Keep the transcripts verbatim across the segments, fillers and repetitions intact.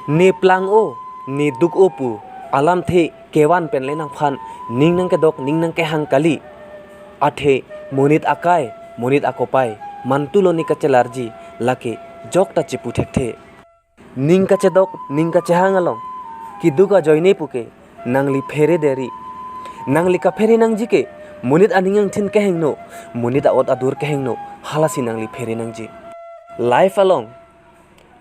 Ne plang-o, ne duk-o pu alamthe kevan pen le nangphan ning nangkedok, ning nangkehang kali. Athe monit akai, monit akopai mantulo ne kachelarji, lake jokta chipu thekthe. Ning kachedok, ning kachehang along keduk ajoine puke nangli phere deri. Nangli kaphere nangji ke monit aning angthin kehingno, monit a-ot adur kehingno, halasi nangli phere nangji. Life along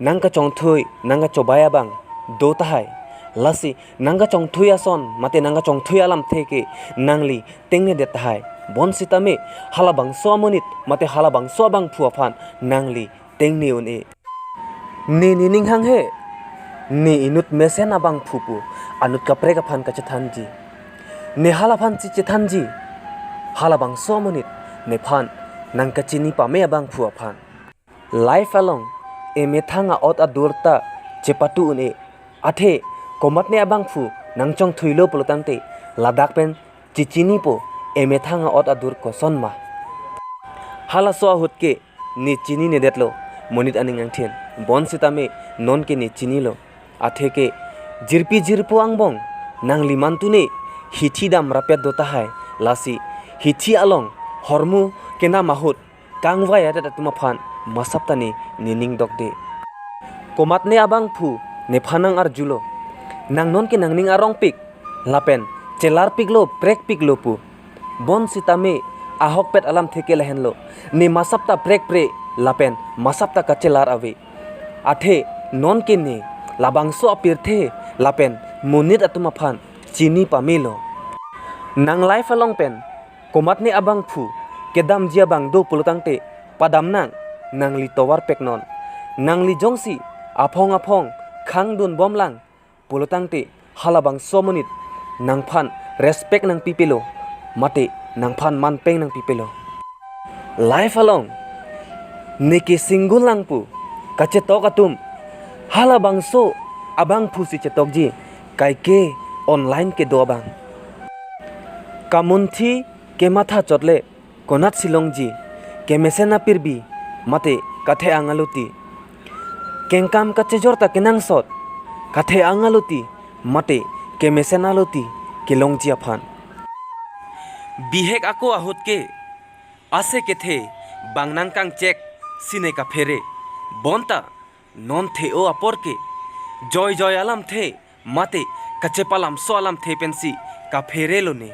nangkachongthui, nangkachobai abang do tahai. Lasi nangkachongthui ason mate nangkachongthui alamthe ke nangli tengnedet tahai. Bonsitame halabangso amonit mate halabangso abangphu aphan nangli tengne un-e. Ne nening hanghe, ne inut mesen abangphu pu anut kaprek aphan kachethanji. Ne halaphan si chethanji, halabangso amonit nephan nangkachini pame abangphu aphan. Life along emethang a-ot adur ta chepatu un-e. Athe komatne abangphu nangchongthuilo pulotangte ladak pen chichinipo emethang a-ot adur kosonma. Halaso ahut ke ne chininedetlo monit aning angthin. Bonsitame nonke ne chinilo. Atheke jirpi jirpo angbong nangli mantu ne hithi dam rapet do tahai. Lasi hithi along hormu kenam ahut kangvai adet atum aphan masap ta ne nening dokde. Komatne abangphu nephan nang-arjulo, nang nonke nangning arongpik lapen chelarpiklo, prekpiklo pu. Bonsitame ahokpet alamthe ke lahenlo, ne masap ta prekpre lapen masap ta kachelar ave. Athe nonke ne labangso apirthe lapen monit atum aphan chini pamelo. Nang life along pen komatne abangphu kedamji abang do pulotangte padam nang, nangli tovar peknon. Nangli jongsi aphong aphong khangdun bomlang pulotangte halabangso amonit nangphan respect nangpipelo mate nangphan manpeng nangpipelo. Life along neke single lang pu kachetok atum halabangso abangphu si chetokji, kaike online kedo abang. Kamunthi kematha chotle konatsi longji, kemesen apirbi mate kathe-ang aloti. Kengkam kachejor ta kenangsot, kathe-ang aloti mate kemesen aloti kelongji aphan. Bihek ako ahut ke ase kethe bang nangkangchek si ne kaphere. Bonta non the-o apor ke joijoi alamthe mate kachepalamso alamthe pensi kapherelo ne.